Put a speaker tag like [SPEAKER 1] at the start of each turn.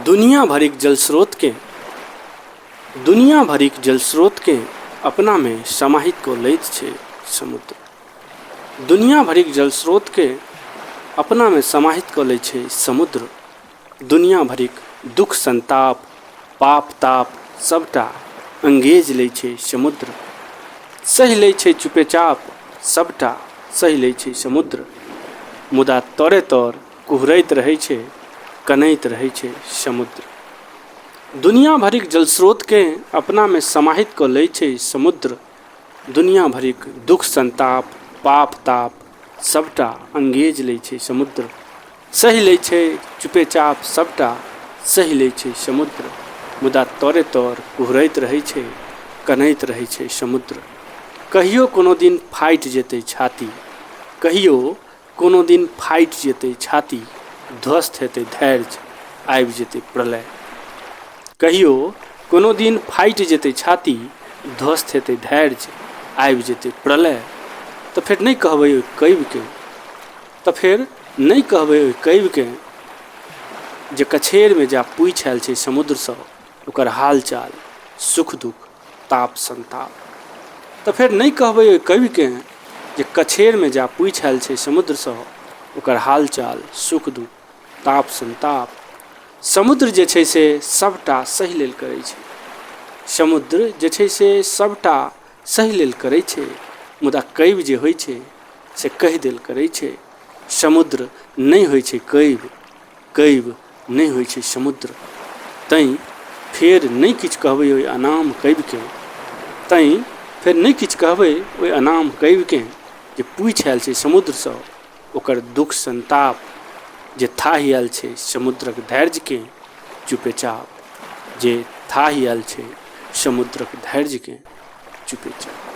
[SPEAKER 1] दुनिया भरिक जलस्रोतकेँ दुनिया भरिक जलस्रोतकेँ अपनामे समाहित कऽ लैत छै समुद्र। दुनिया भरिक जलस्रोतकेँ अपनामे समाहित कऽ लै छै समुद्र। दुनिया भरिक दुख संताप पाप ताप सभटा अंगेज लै छै समुद्र। सहि लै छै चुपेचाप सभटा सहि लै छै समुद्र। मुदा तरे तर कुहरैत रहै छै कनैत रहै छै समुद्र। दुनिया भरिक जलस्रोतकेँ अपनामे समाहित कऽ लै छै समुद्र। दुनिया भरिक दुख संताप पाप ताप सभटा अंगेज लै छै समुद्र। सहि लै छै चुपेचाप सभटा सहि लै छै समुद्र। मुदा तरे तर कुहरैत रहै छै कनैत रहै छै समुद्र। कहियो कोनो दिन फाटि जेतै छाती कहियो कोनो दिन फाटि जेतै छाती ध्वस्त हेतै धैर्य आबि जेतै प्रलय। कहियो कोनो दिन फाटि जेतै छाती ध्वस्त हेतै धैर्य आबि जेतै प्रलय। तऽ फेर नहि कहबै ओहि कविकेँ तऽ फेर नहि कहबै ओहि कविकेँ जे कछेरमे जा पूछि आयल छै समुद्रसँ ओकर हाल चाल सुख दुख ताप सन्ताप। तऽ फेर नहि कहबै ओहि कविकेँ जे कछेरमे जा पूछि आयल छै समुद्रसँ ओकर हाल चाल सुख दुख ताप सन्ताप। समुद्र जे छै से सभटा सहि लेल करै छै। समुद्र जे छै से सभटा सहि लेल करै छै मुदा कवि जे होइ छै से कहि देल करै छै। समुद्र नहि होइ छै कवि, कवि नहि होइ छै समुद्र। तैँ फेर नहि किछु कहबै ओहि अनाम कविकेँ तैँ फेर नहि किछु कहबै ओहि अनाम कविकेँ जे पूछि आयल छै समुद्रसँ ओकर दुःख सन्ताप जे थाहि आयल छै समुद्रक धैर्यकेँ चुपेचाप जे थाहि आयल छै समुद्रक धैर्यकेँ चुपेचाप।